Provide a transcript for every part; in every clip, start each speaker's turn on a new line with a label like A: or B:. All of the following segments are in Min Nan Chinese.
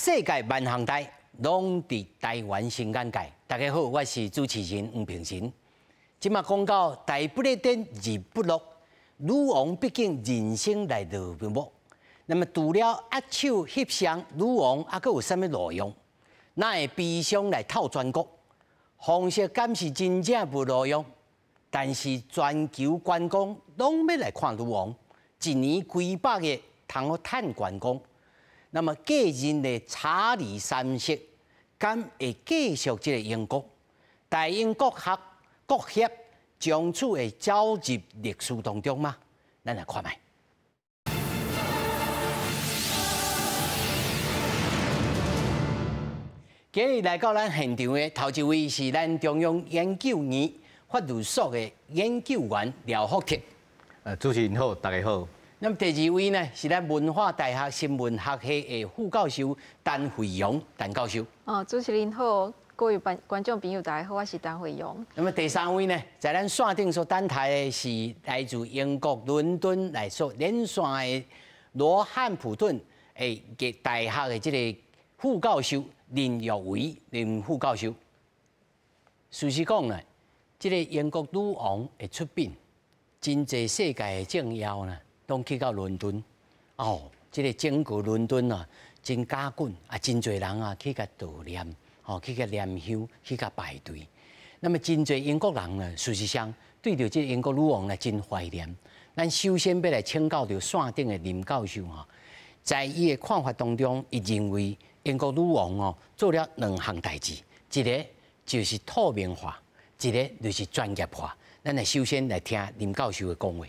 A: 世界萬項代攏佇台灣新眼界。大家好，我是主持人黃平神。這馬講到大不列顛日不落，女王畢竟人生來落幕。那麼除了握手翕相，女王猶閣有啥物路用？哪會悲傷來透全國？皇室敢是真正無路用？但是全球觀光攏欲來看女王，一年幾百億通予趁觀光。那麼繼任的查理三世，敢會繼續這個英國？大英國協國協從此會走入歷史當中嗎？咱來看覓。今日來到咱現場的頭一位是咱中央研究院法律所的研究員廖福特。
B: 主持人好，大家好。
A: 那麼第二位呢，是咱文化大學新聞學系的副教授陳慧蓉，陳教授。
C: 哦，主持人好，各位觀眾朋友大家好，我是陳慧蓉。
A: 那麼第三位呢，在咱線頂所等待的是來自英國倫敦來所連線的羅漢普頓的大學的這个副教授林玉維林副教授。事實講呢，這个英國女王的出殯，真濟世界的政要呢，攏去到倫敦，哦，這个整個倫敦啊，真加緊啊，真濟人啊去共悼念，哦，去共念香，去共排隊。那麼真濟英國人呢，事實上對著這个英國女王呢真懷念。咱首先欲來請教著線頂的林教授吼，在伊的看法當中，伊認為英國女王哦做了兩項代誌，一个就是透明化，一个就是專業化。咱來首先來聽林教授的講話。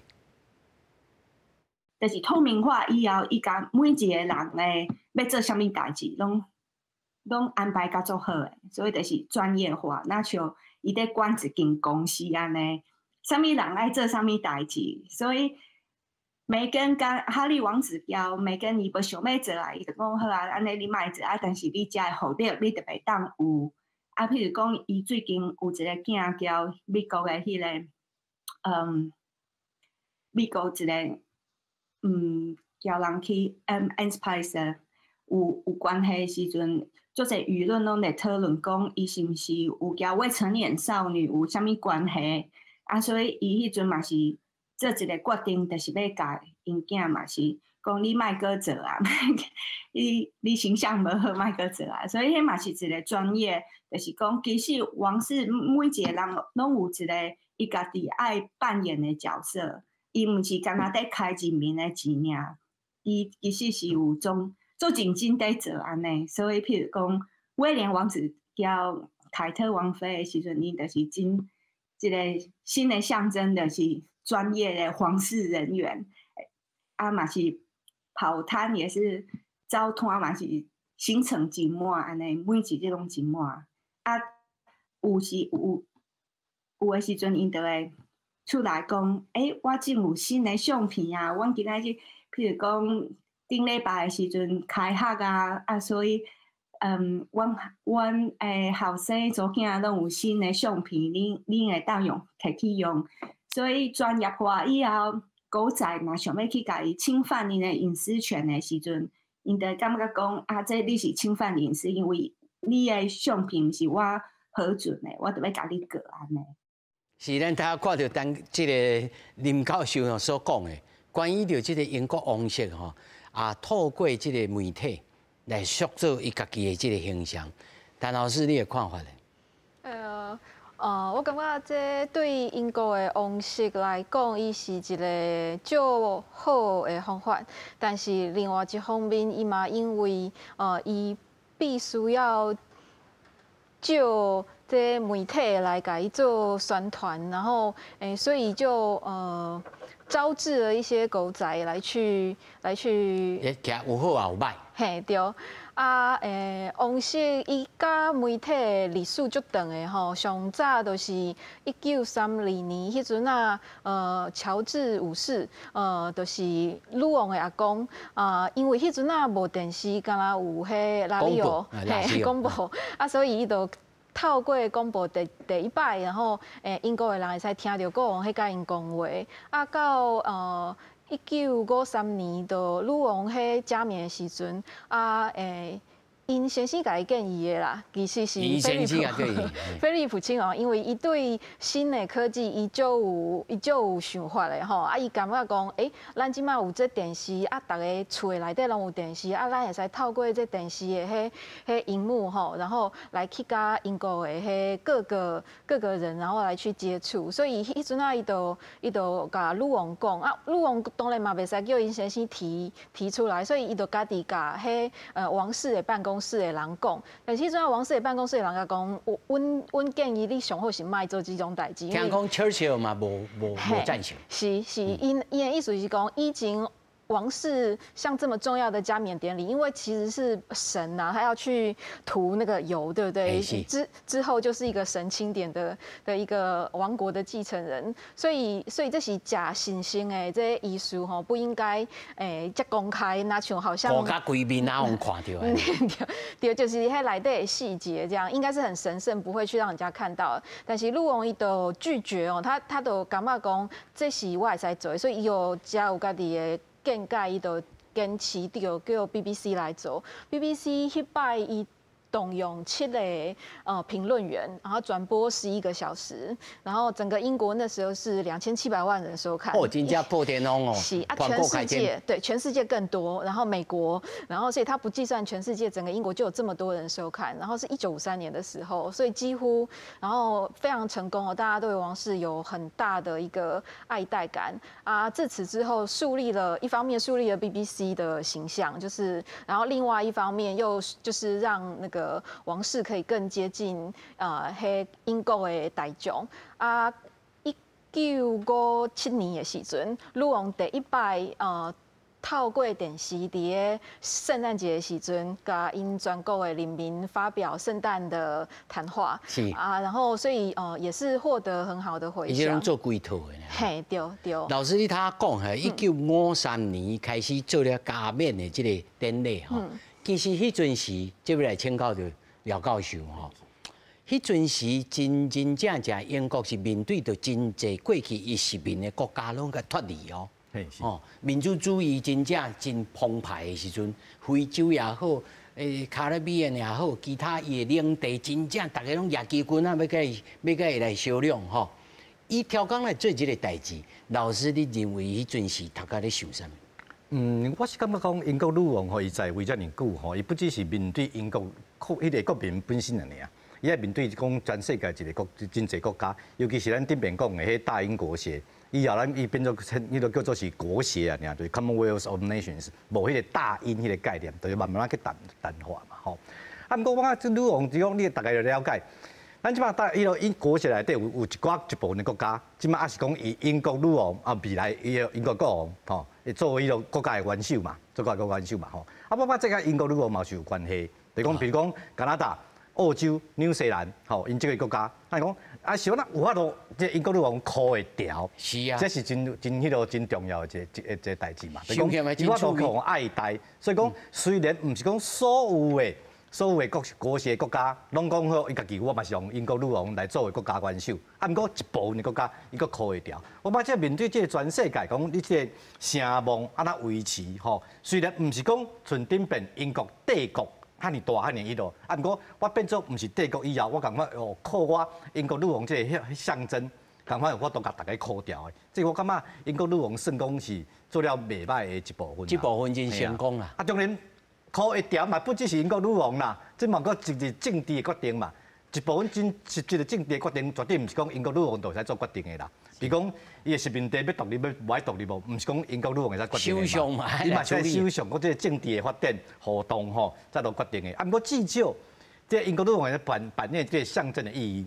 D: 就是透明化以後，伊共每一个人咧欲做啥物代誌，攏攏安排甲足好的，所以就是專業化。若像伊咧管一間公司按呢，啥物人愛做啥物代誌，所以梅根佮哈利王子交梅根伊無想欲做啊，伊就講好啊，按呢你莫做啊，但是你遮的福利你著袂當有。啊，譬如講，伊最近有一个囝交美國的彼个，美國一个。交人去Enterprise 有關係的時陣，足濟輿論攏咧討論講，伊是毋是有交未成年少女有啥物關係？啊，所以伊彼陣嘛是做一个決定，就是欲共𪜶囝嘛是講你莫閣做啊，你形象無好，莫閣做啊。所以彼嘛是一個專業，就是講其實王室每一个人攏有一个伊家己愛扮演的角色。伊毋是干焦佇開人民的錢爾，伊其實是有種做認真佇做按呢。所以，譬如講威廉王子交凱特王妃的時陣，𪜶就是真一个新的象徵，就是專業的皇室人員。啊嘛是跑攤也是走攤嘛是行程真滿按呢，每一日攏真滿。啊，有時有有的時陣，𪜶就會出來講，欸，我這有新的相片啊！阮今仔日，譬如講頂禮拜的時陣開學啊，啊，所以，阮阮的後生查某囝攏有新的相片，恁會當用，摕去用。所以專業化以後，狗仔若想欲去共伊侵犯𪜶的隱私權的時陣，𪜶就會感覺講，啊，這你是侵犯隱私，因為你的相片毋是我核准的，我就欲共你告按呢。
A: 是咱拄仔看著當這个林教授所講的，關於著這个英國王室吼，啊，透過這个媒體來塑造伊家己的這个形象。陳老師，你的看法呢？
C: 我感覺這對英國的王室來講，伊是一个足好的方法。但是另外一方面，伊嘛因為伊必須要借這媒體來共伊做宣傳，然後所以就招致了一些狗仔來去。
A: 欸，其實有好也有歹。
C: 嘿，對。啊，王室伊佮媒體的歷史足長的吼，上早就是1932年彼陣啊，喬治五世，就是女王的阿公啊，因為彼陣啊無電視，敢若有彼 radio，嘿，廣播，啊，所以伊就透過廣播第一擺，然後英國的人會使聽著國王彼共𪜶講話，啊，到1953年，就女王彼加冕的時陣，啊， 𪜶先生共伊建議的啦，其實是菲利普菲利普親王，因為伊對新的科技，伊就有想法的吼，啊，伊感覺講，咱這擺有這電視，啊，逐个厝的內底攏有電視，啊，咱會使透過這電視的彼螢幕吼，然後來去佮英國的彼各個人，然後來去接觸，所以彼陣仔伊就共女王講，啊，女王當然嘛袂使叫𪜶先生提出來，所以伊就家己共彼王室的辦公室的人講，但是彼陣王室的辦公室的人共講，阮建議你上好是莫做這種代誌。
A: 聽講 Churchill 嘛，無贊成。
C: 是是，𪜶的意思是講，以前王室像這麼重要的加冕典禮，因為其實是神吶，他要去塗那個油，對不對？之後就是一個神欽點的一個王國的繼承人，所以這是誠神聖的這個儀式吼，不應該遮公開，若像好像
A: 國家規面啊，予看著。
C: 對，就是彼內底的細節，這樣應該是很神聖，不會去讓人家看到。但是女王伊都拒絕哦，她都感覺講這是我會使做，所以伊有遮有家己的見解，伊就堅持著叫 BBC 來做。BBC 彼擺伊動用七個評論員，然後轉播11個小時，然後整個英國那時候是2700萬人收看。
A: 哦，真正破天荒哦！
C: 是啊，全世界對全世界更多，然後美國，然後所以他不計算全世界，整個英國就有這麼多人收看。然後是1953年的時候，所以幾乎然後非常成功哦，大家對王室有很大的一個愛戴感啊。自此之後，樹立了一方面樹立了 BBC 的形象，就是然後另外一方面又就是讓那個王室可以更接近彼英國的大眾啊！1957年的時陣，女王第一擺透過電視佇咧聖誕節的時陣，共𪜶全國的人民發表聖誕的談話。啊，然後所以也是獲得很好的回響。
A: 伊這攏做規套的。
C: 嘿，對對。
A: 老師，你頭講係1953年開始做了加冕的這個典禮吼。其實彼陣時，這欲來請教著廖教授吼。彼陣時真真正正英國是面對著真濟過去伊殖民的國家攏共脫離哦。哦，民主主義真正真澎湃的時陣，非洲也好，卡勒比亞也好，其他伊的領地真正逐个攏舉旗軍仔，欲共伊來相掠吼。伊刁工來做這个代誌，老師你認為彼陣時頭殼咧想啥物？
B: 我是感覺講英國女王吼，伊在位遮爾久吼，伊不只是面對英國國彼个國民本身爾爾，伊愛面對講全世界一个國真濟國家，尤其是咱頂面講的彼大英國協，以後咱伊變做稱彼个叫做是國協啊，爾就是 Commonwealth of Nations，無彼个大英彼个概念，就是慢慢去淡淡化嘛吼。啊，毋過我感覺這女王就講你大概就了解。咱這擺大彼囉英國協內底有一寡一部分的國家，這擺猶是講以英國女王啊未來伊个英國國王吼，會作為彼个國家的元首嘛，做國家元首嘛吼。啊，我感覺這佮英國女王嘛是有關係，就講比如講加拿大、澳洲、紐西蘭，吼，𪜶這個國家，啊講啊是講有法度，這英國女王箍會牢，這是真彼囉真重要的一個代誌嘛。就講伊有法度予愛戴，所以講雖然毋是講所有的國協國家攏講好，伊家己我嘛是用英國女王來作為國家元首。啊，毋過一部分的國家，伊閣箍會牢。我感覺這面對這個全世界講，你這個聲望按怎維持吼？雖然毋是講像頂遍英國帝國遐爾大遐爾彼囉，啊，毋過我變做毋是帝國以後，我感覺哦，靠我英國女王這個象徵，感覺有法度共逐家箍牢的。這我感覺英國女王算講是做了袂䆀的一部分。
A: 這部分真成功啦。
B: 啊，當然。箍會牢嘛，不只是英國女王啦，這嘛閣一個政治的決定嘛。一部分真實質的政治的決定，絕對毋是講英國女王就會使做決定的啦。比如講，伊的殖民地欲獨立欲無愛獨立無，毋是講英國女王會使決定的嘛。伊嘛是首相，閣這個政治的發展互動吼，才來決定的。啊，毋過至少，這英國女王會扮演這個象徵的意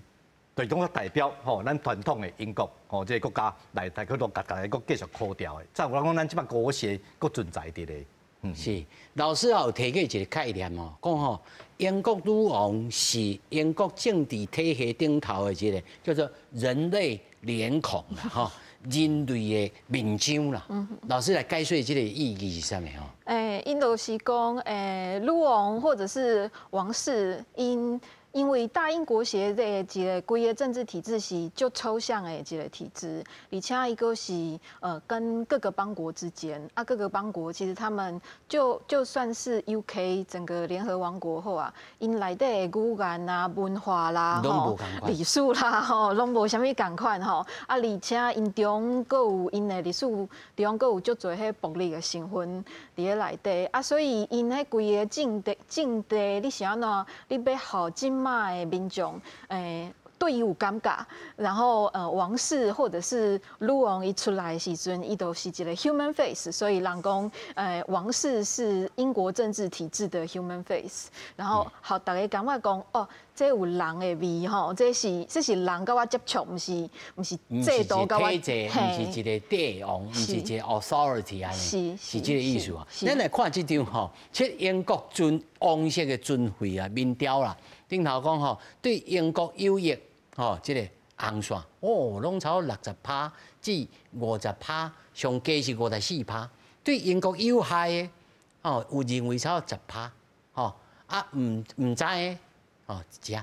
B: 義，就是講代表吼咱傳統的英國吼這個國家來來去閣共逐家閣繼續箍牢的。再有講，咱這擺國協閣存在佇咧。
A: 是，老師也有提過一個概念哦，講吼英國女王是英國政治體系頂頭的一個叫做人類臉孔啦，吼，人類的面章啦。老師來解說這個意義是啥物吼？𪜶
C: 就是講，女王或者是王室𪜶。因為大英國協的一个規个政治體制是足抽象的一个體制，而且伊閣是跟各個邦國之間啊，各個邦國其實他們就算是 UK 整個聯合王國好啊，𪜶內底的語言啊、文化啦、
A: 吼
C: 歷史啦、吼，攏無啥物仝款吼。啊，而且𪜶中閣有𪜶的歷史中閣有足濟彼暴力的成分佇咧內底啊，所以𪜶彼規个政治，你是按怎？你欲予這馬的民眾，對伊有感覺，然後王室或者是女王伊出來的時陣，伊都是一個 human face，所以人講，王室是英國政治體制的 human face，然後予大家感覺講，哦，這有人的味吼，這是人佮我接觸，毋是制度佮我，
A: 體制，毋是一個帝王，毋是一個 authority 按呢，是這個意思啊。咱來看這張吼，這英國尊王室的尊貴啊，民調啦，頂頭講吼，對英國有益。吼，這個紅線哦，攏超60趴至50趴，上低是54趴。對英國有害的，哦，有認為超10趴，吼啊，毋知的，哦，遮，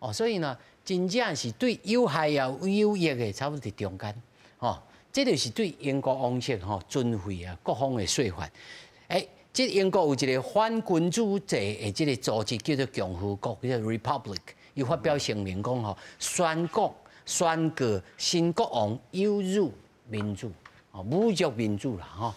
A: 哦，所以呢，真正是對有害也有益的，差不多佇中間，吼，這就是對英國王室吼尊貴啊各方的說法。欸，這英國有一個反君主制的這個組織叫做共和國，叫做 Republic。伊發表聲明講吼，宣告新國王有辱民主，哦，侮辱民主啦吼，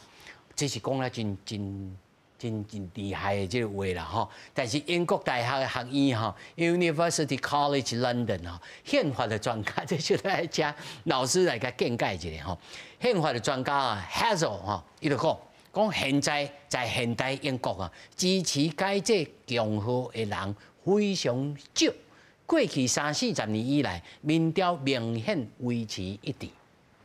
A: 這是講得真真真真厲害的這個話啦吼。但是英國大學的學院吼，University College London 吼，憲法的專家，這就來請老師來共見解一下吼。憲法的專家啊，Hazel 吼，伊就講講現在在現代英國啊，支持改制共和的人非常少。過去三四十年以來，民調明顯維持一致。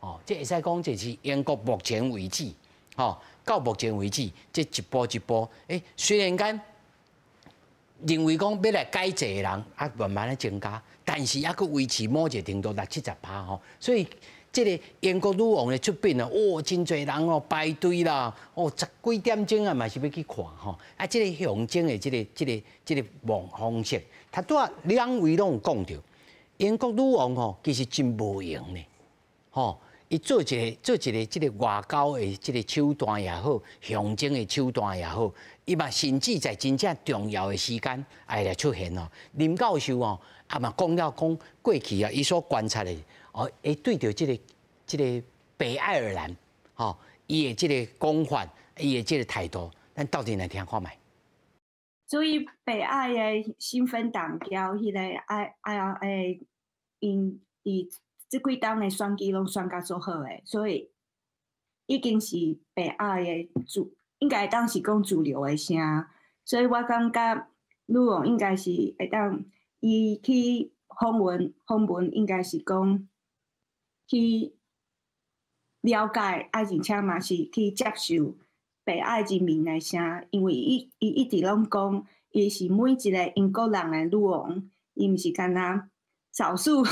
A: 哦，這會使講這是英國目前為止，吼，到目前為止，這一步一步，欸，雖然講認為講欲來改制的人啊，慢慢咧增加，但是猶閣維持某一個程度六七十趴吼，所以這个英國女王的出殯啊，哦，真濟人哦排隊啦，哦，十幾點鐘啊嘛是欲去看吼，啊，這个象徵的這个方方式，頭拄仔兩位攏有講著，英國女王吼其實真無閒呢，吼，伊做一個這个外交的這个手段也好，象徵的手段也好，伊嘛甚至在真正重要的時間愛來出現哦。林教授哦，啊嘛講了講過去啊，伊所觀察的哦，會對著這个北愛爾蘭，吼，伊的這个講法，伊的這个態度，咱鬥陣來聽看覓。
D: 所以北愛的新芬黨佮彼个愛愛愛𪜶佇這幾冬的選舉攏選甲足好的，所以已經是北愛的主，應該會當是講主流的聲。所以我感覺女王應該是會當伊去訪問訪問，應該是講去了解，啊，而且嘛是去接受北愛人民的聲，因為伊一直攏講，伊是每一个英國人的女王，伊毋是干焦少數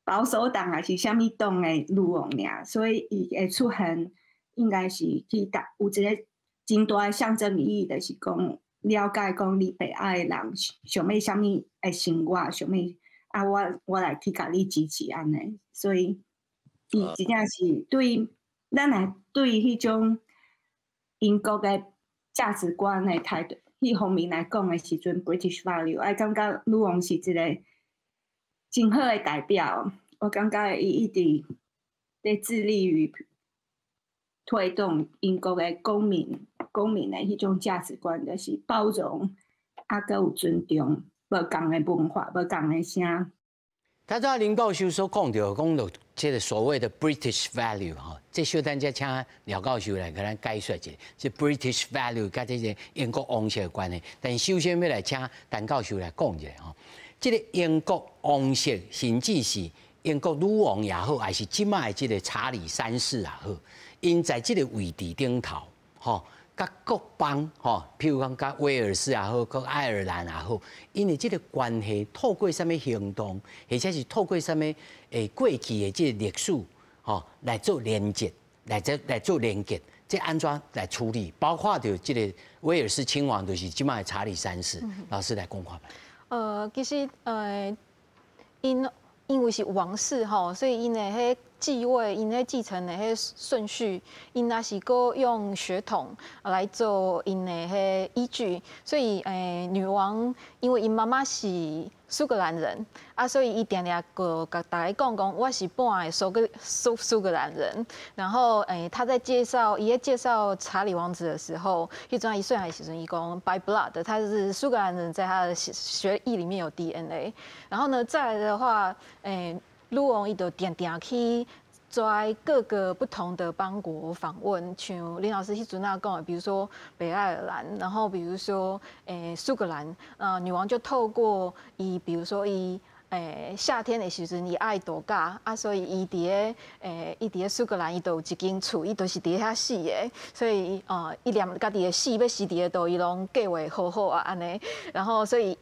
D: 保守黨還是啥物黨的女王爾，所以伊會出現，應該是去達有一个真大的象徵意義，就是講了解講你北愛的人想欲啥物的生活，想欲啊，我來去共你支持按呢，所以伊真正是對咱來對彼種英國的價值觀的態度，彼方面來講的時陣，British value，愛感覺女王是一个真好的代表。我感覺伊一直佇致力於推動英國的公民的彼種價值觀，就是包容，啊，閣有尊重無仝的文化、無仝的聲。
A: 頭拄仔林教授所講著，講著這个所謂的 British value 吼，這小等下請廖教授來共咱解說一下，這 British value 佮這个英國王室的關係。但首先欲來請陳教授來講一下吼，這个英國王室甚至是英國女王也好，還是這擺的這个查理三世也好，𪜶在這个位置頂頭，吼，佮各邦吼，譬如講佮威爾士也好，佮愛爾蘭也好，𪜶的這个關係透過啥物行動，或者是透過啥物過去的這个歷史，吼來做連結，來做連結，這按怎來處理？包括著這个威爾士親王，就是這擺的查理三世，老師來講看覓。
C: 其實𪜶因為是王室吼，所以𪜶的彼繼位、𪜶彼繼承的彼順序，𪜶若是閣用血統來做𪜶的彼依據，所以女王因為𪜶媽媽是蘇格蘭人，啊，所以伊定定閣共大家講講，我是半个蘇格蘭人。然後他在介紹伊咧介紹查理王子的時候，彼陣伊細漢的時陣，伊講 by blood，他是蘇格蘭人，在他的血液裡面有 DNA。然後呢，再來的話，女王伊就定定去在各個不同的邦國訪問，像林老師彼陣仔講的，比如說北愛爾蘭，然後比如說蘇格蘭，女王就透過伊，比如說伊夏天的時陣伊愛度假，啊，所以伊佇咧蘇格蘭伊就有一間厝，伊就是佇遐死的，所以伊連家己的死欲死佇咧佗，伊攏計劃好好啊按呢，然後所以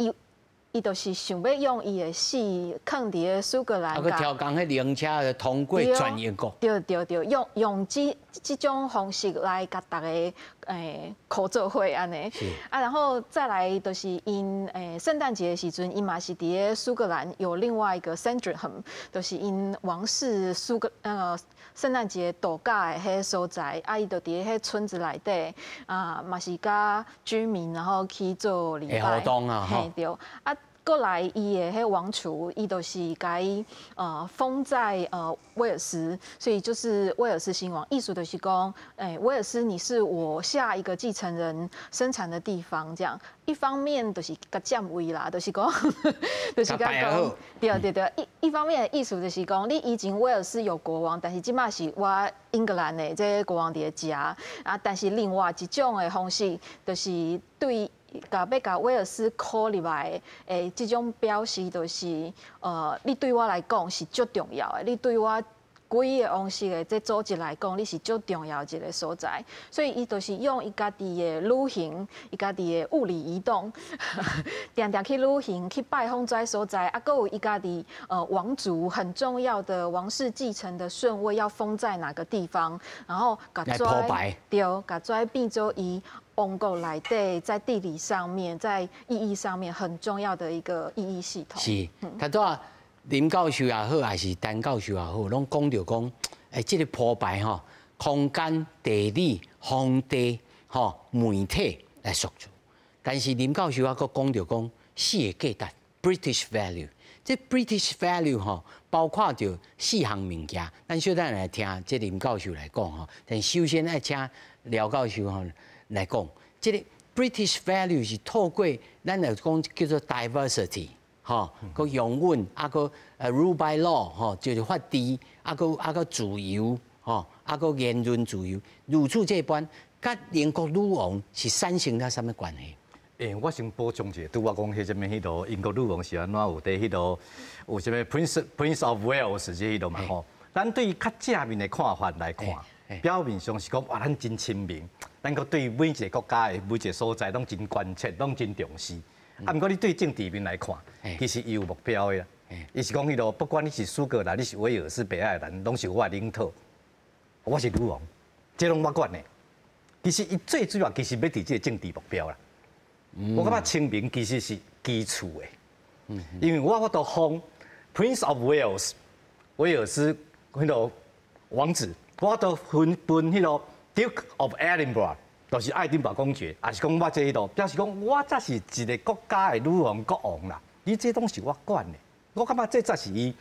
C: 伊就是想欲用伊的死囥佇咧蘇格蘭。
A: 啊，閣調工彼靈車通過全英國。
C: 對對對，用這種方式來共大家合做伙按呢。啊，然後再來就是𪜶聖誕節的時陣，伊嘛是佇咧蘇格蘭有另外一個 Sandringham，就是𪜶王室蘇格聖誕節度假的彼个所在，啊，伊就佇咧彼村子內底啊，嘛是佮居民然後去做禮拜。
A: 活動啊，
C: 嘿對，啊。過來，伊的彼王儲，伊就是共伊封在威爾斯，所以就是威爾斯親王。意思就是講，威爾斯你是我下一個繼承人生產的地方，這樣。一方面就是共佔位啦，就是講，就是共講，對對對。一方面的意思就是講，你以前威爾斯有國王，但是這馬是我英格蘭的這個國王佇咧遮啊。但是另外一種的方式，就是對。共欲共威爾斯箍入來的這種表示，就是你對我來講是足重要的，你對我規个王室的這組織來講，你是足重要一个所在。所以伊就是用伊家己的旅行，伊家己的物理移動，定定去旅行去拜訪這所在，啊，閣有伊家己王族很重要的王室繼承的順位要封在哪個地方，然後共這對，共這變做伊王國內底在地理上面，在意義上面很重要的一個意義系統。
A: 是，頭拄仔林教授也好，還是陳教授也好，攏講著講，這个鋪排吼，空間、地理、皇帝、吼媒體來塑造。但是林教授還閣講著講四个價值，British value。這 British value 吼，包括著四項物件。咱小等來聽這林教授來講吼，但首先愛請廖教授吼來講，這个 British value 是透過咱來講叫做 diversity。吼，閣容忍，啊，閣rule by law，吼，就是法治，啊，閣自由，吼，啊，閣言論自由，如此這般，佮英國女王是產生了啥物關係？
B: 我先補充一下，拄我講彼啥物彼落英國女王是按怎有佇彼落有啥物 Prince of Wales 這彼落嘛吼。咱對較正面的看法來看，表面上是講哇，咱真親民，咱閣對每一个國家的每一个所在攏真關切，攏真重視。啊，毋過你對政治面來看，其實伊有目標的啦。伊是講彼落，不管你是蘇格蘭，你是威爾斯、北愛爾蘭，攏是我的領土，我是女王，這攏我管的。其實伊最主要其實欲佇這个政治目標啦。我感覺親民其實是基礎的，因為我有法度封 Prince of Wales，威爾斯彼落王子，我都分彼落 Duke of Edinburgh。就是愛丁堡公爵，也是講我這彼落，表示講我才是一个國家的女王國王啦。你這攏是我管的，我感覺這才是伊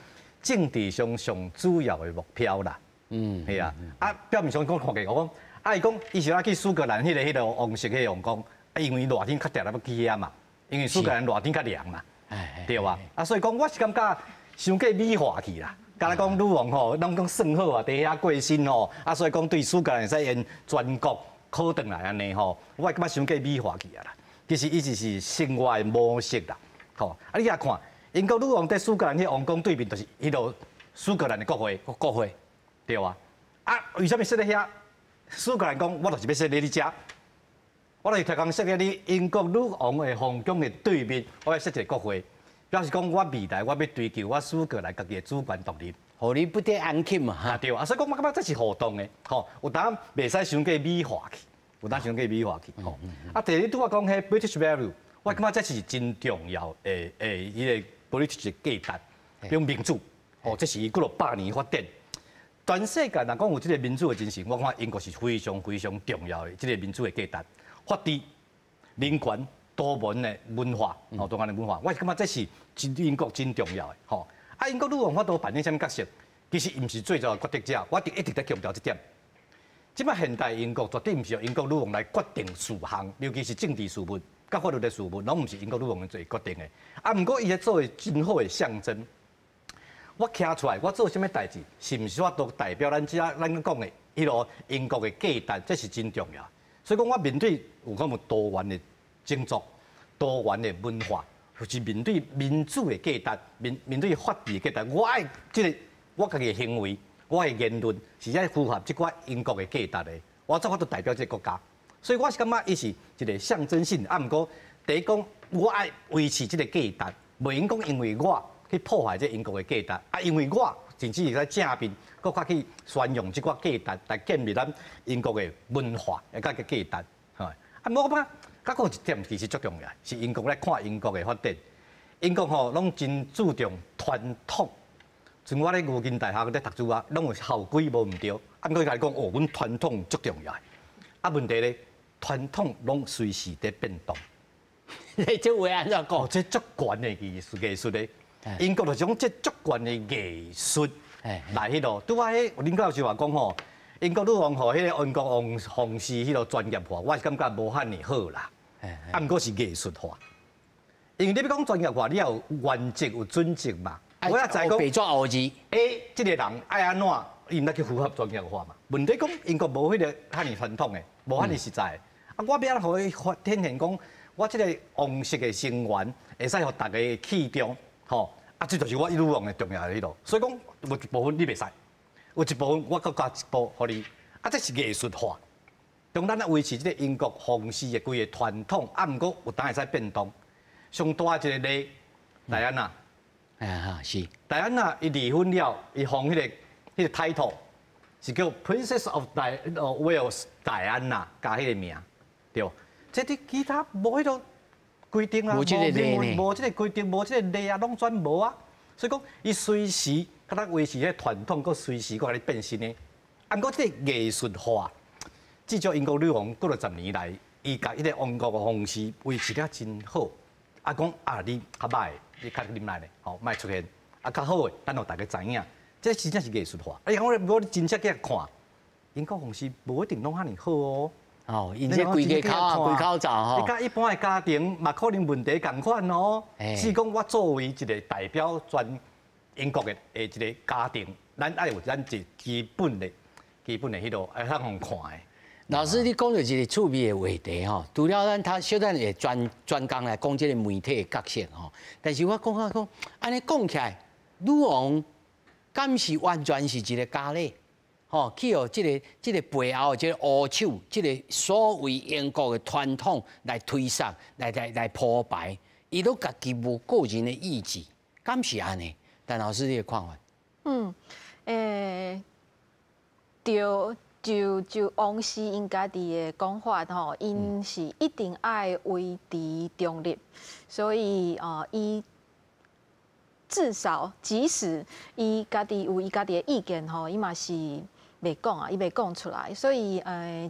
B: 政治上上主要的目標啦。係啊。啊，表面上講看起來，我講，啊，伊講伊是愛去蘇格蘭彼个王室彼个王宮，啊，因為熱天較定來欲去遐嘛，因為蘇格蘭熱天較涼嘛，對吧？啊，所以講我是感覺傷過美化去啦。敢若講女王吼，攏講算好啊，佇遐過身吼，啊，所以講對蘇格蘭會使緣全國考轉來按呢吼，我會感覺傷過美化去啊啦。其實伊就是生活的模式啦，吼。啊，你也看，英國女王佇蘇格蘭彼王宮對面，就是彼落蘇格蘭的國會，
A: 國會，
B: 對啊。啊，為啥物設佇遐？蘇格蘭講，我就是欲設佇你遮，我就是提供設佇你英國女王的皇宮的對面，我欲設一个國會，表示講我未來我欲追求我蘇格蘭家己的主權獨立。
A: 予你不得安寝嘛，
B: 啊對啊，所以講我感覺這是互動的，吼，有當袂使傷過美化去，有當傷過美化去，吼。啊，第二拄我講彼 British value，我感覺這是真重要的彼個 British 的價值，比如民主，哦，這是伊幾落百年發展。全世界若講有這個民主的精神，我看英國是非常非常重要的這個民主的價值，法治、人權、多元的文化，哦，多元的文化，我是感覺這是真英國真重要的，吼。啊，英國女王法度扮演啥物角色？其實伊毋是做做決定者，我一直在強調這點。這擺現代英國絕對毋是由英國女王來決定事項，尤其是政治事務、佮法律的事務，攏毋是英國女王做決定的。啊，毋過伊咧做真好的象徵。我徛出來，我做啥物代誌，是毋是我都代表咱這咱講的彼個英國的價值？這是真重要。所以講，我面對有講有多元的種族、多元的文化，就是面對民主的價值、面對法治的價值，我愛這個我家己的行為、我的言論是愛符合這寡英國的價值的，我才法度代表這個國家。所以我是感覺伊是一個象徵性，啊，毋過第一講我愛維持這個價值，袂用講因為我去破壞這英國的價值，啊，因為我甚至是在正面，閣較去宣揚這寡價值，來建立咱英國的文化，會佮個價值，吼。啊，我感覺閣有一點其實足重要，是英國來看英國的發展，英國吼攏真注重傳統。像我咧牛津大學咧讀書啊，攏有校規無毋對，啊，毋過伊共你講哦，阮傳統足重要。啊，問題咧，傳統攏隨時佇變動。
A: 這話按怎講？
B: 哦，這足懸的藝術藝術咧。英國就是講這足懸的藝術來彼落。拄仔彼林教授話講吼，英國女王予彼個英國王皇室彼落專業化，我是感覺無遐爾好啦。啊，毋過是藝術化，因為你欲講專業化，你要有原則有準則嘛。我也知講，
A: 白紙黑字。
B: A 這個人愛按怎，伊毋得去符合專業化嘛。問題講英國無彼個遐爾傳統的，無遐爾實在的。啊，我欲按怎予伊發展現講，我這個王室的成員會使予逐家器重。吼，啊，這就是我女王的重要的彼落。所以講有一部分你袂使，有一部分我閣加一步予你。啊，這是藝術化，當咱愛維持這個英國皇室的規个傳統，啊，毋過有當會使變動。上大一個例，戴安娜。
A: 啊是。
B: 戴安娜伊離婚了，伊封彼個 title 是叫 Princess of Wales 戴安娜加彼個名，對。這佇其他無彼個規定啊，
A: 無這個例
B: 無這個規定，無這個例啊，攏全無啊。所以講，伊隨時較當維持彼個傳統，閣隨時閣共你變新的。啊，毋過這個藝術化，至少英國女王過了10年來，伊共彼個王國的皇室維持得真好。啊，講啊，你較歹，你較忍耐咧，吼，莫出現。啊，較好的，咱予大家知影，這真正是藝術化。啊，講我我真正去看，英國皇室無一定攏遐爾好哦。
A: 哦，𪜶這規家口啊，規口罩吼。
B: 你佮一般的家庭嘛，可能問題仝款哦。是講我作為一個代表全英國的一個家庭，咱愛有咱一基本的、基本的彼落愛通予看的。
A: 老師，你講著一個趣味的話題吼，除了咱他小等會專專工來講這個媒體的角色吼，但是我講啊講，按呢講起來，女王敢是完全是一個傀儡？吼，去予這個背後這個烏手，這個所謂英國的傳統來推捒、來鋪排，伊攏家己無個人的意志，敢是按呢？陳老師，你的看法？
C: 嗯，對，就王室𪜶家己的講法吼，𪜶是一定愛維持中立，所以伊至少即使伊家己有伊家己的意見吼，伊嘛是袂講啊，伊袂講出來，所以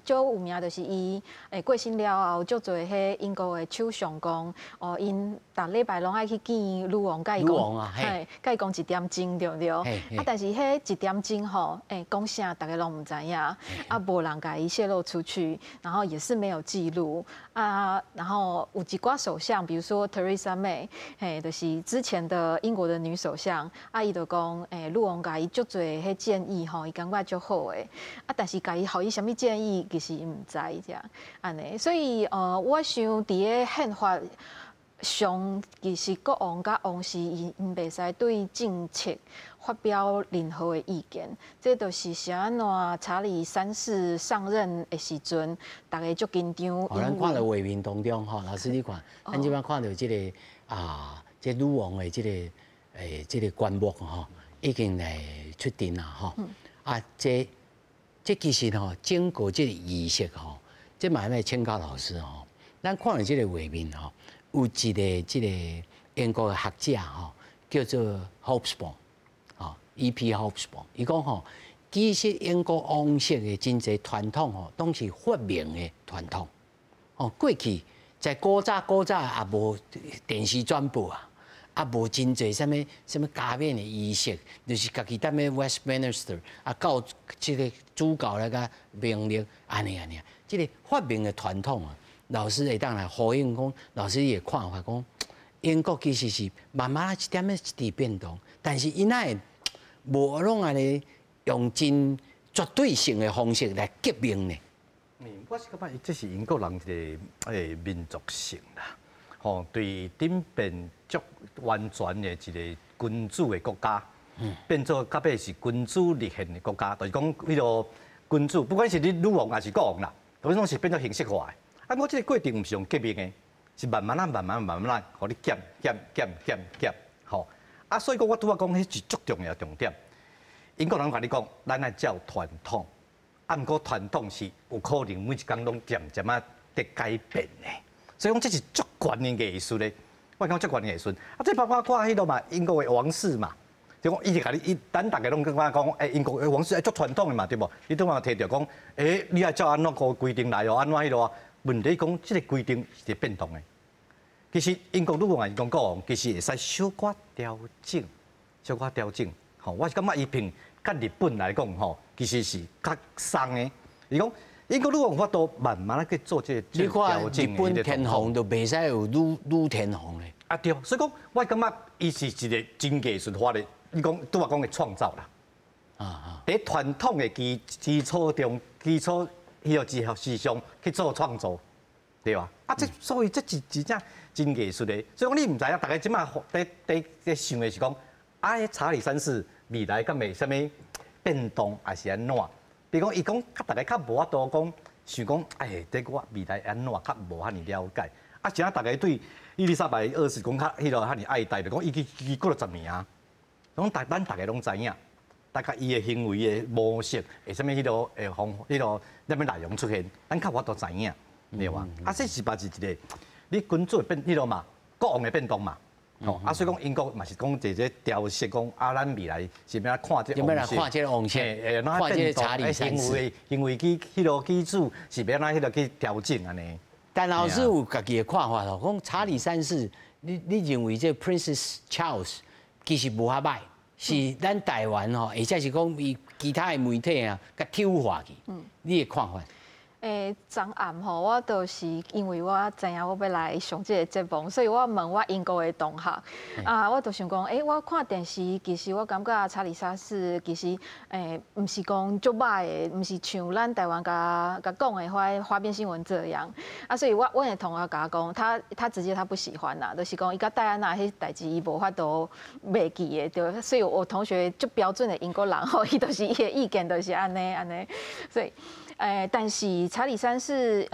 C: 足有名就是伊過身了後，足濟彼英國的首相講，哦，𪜶逐禮拜攏愛去見女王，共伊講，嘿，共伊講一點鐘，對毋對？啊，但是彼一點鐘吼，講啥，逐家攏毋知影，啊，無人共伊洩露出去，然後也是沒有記錄啊。然後有一寡首相，比如說 Theresa May，嘿，就是之前的英國的女首相，啊，伊就講，女王共伊足濟彼建議吼，伊感覺足好的，啊，但是共伊予伊啥物建議，其實伊毋知這樣，按呢，所以我想佇咧憲法上，其實國王佮王室𪜶袂使對政策發表任何的意見，這就是是按怎查理三世上任的時陣，逐家足緊張。
A: 哦，咱看著畫面當中吼，老師你看，咱這擺看著這個啊，這女王的這個棺木吼，已經來出陣啦吼。啊，這其實吼，整個這個儀式吼，這嘛欲請教老師吼，咱看著這個畫面吼，有一个這個英國的學者吼，叫做 Hobsbawm，吼，E.P. Hobsbawm，伊講吼，其實英國王室的真濟傳統吼，攏是發明的傳統。哦，過去在古早古早也無電視轉播啊，啊無真濟啥物啥物加冕的儀式，就是家己踮咧 Westminster 啊，到這個主教來共命令，按呢按呢，這個發明的傳統啊，老師會當來呼應講，老師伊的看法講，英國其實是慢慢一點仔一直變動，但是𪜶哪會無攏按呢用真絕對性的方式來革命呢？
B: 我是感覺這是英國人一個民族性啦，吼，對頂變足完全的一個君主的國家，變做到尾是君主立憲的國家，就是講彼個君主，不管是你女王還是國王啦，都攏是變做形式化的。啊，我這個過程毋是用革命的，是慢慢啊、慢慢、慢慢啊，予你減、減、減、減、減，吼。啊，所以講我拄仔講，彼是足重要重點。英國人共你講，咱愛照傳統。啊，毋過傳統是有可能每一工攏漸漸仔佇改變的，所以講這是足懸的藝術咧。我講足懸的藝術，啊，這包括看彼個嘛，英國的王室嘛，就講伊就共你，伊咱逐家攏感覺講，欸，英國的王室愛足傳統的嘛，對無？你拄仔提著講，欸，你愛照按怎個規定來哦，按怎彼個啊？問題講這個規定是變動的。其實英國女王還是講國王，其實會使小可調整，小可調整。吼，我是感覺伊憑佮日本來講，吼，其實是較鬆的。伊講英國女王有法度慢慢去做這個調整。
A: 你看日本天皇就袂使有女天皇咧。
B: 啊對，所以講我感覺伊是一個真藝術化的，你講拄仔講的創造啦。佇傳統的基礎中，基礎彼個之上去做創造，對吧？啊，這所以這是真正真藝術的。所以講你毋知影，逐家這擺佇佇佇想的是講，啊，彼查理三世未來敢會啥物變動，還是按怎？比如講，伊講較逐家較無法度講想講，哎，這我未來按怎較無遐爾了解。啊，是啊，逐家對伊麗莎白二世講較彼個遐爾愛戴，就講伊伊過了10年啊，攏逐咱逐家攏知影，大概伊的行為的模式會啥物彼個會方彼個啥物內容出現，咱較無法度知影，對吧？啊，這是嘛是一個你君主變彼個嘛，國王的變動嘛。哦，啊，所以講英國嘛是講這個調適講啊，咱未來是欲按怎看這
A: 個王室，看這個王室，看這個查理三世，
B: 行為去彼個基礎是欲按怎彼個去調整按呢。
A: 但老師有家己的看法哦，講查理三世，你認為這 Prince Charles 其實無遐䆀，是咱台灣吼，或者是講伊其他的媒體啊，共醜化去。你的看法？
C: 欸，昨暗吼，我就是因為我知影我欲來上這個節目，所以我問我英國的同學，啊，我就想講，欸，我看電視，其實我感覺查理三世其實，欸，毋是講足䆀的，毋是像咱台灣共共講的花邊新聞這樣。啊，所以我阮的同學共我講，他直接他不喜歡啦，就是講伊佮戴安娜彼代誌伊無法度袂記的，對。所以我同學足標準的英國人吼，伊就是伊的意見就是按呢按呢，所以。欸，但是查理三世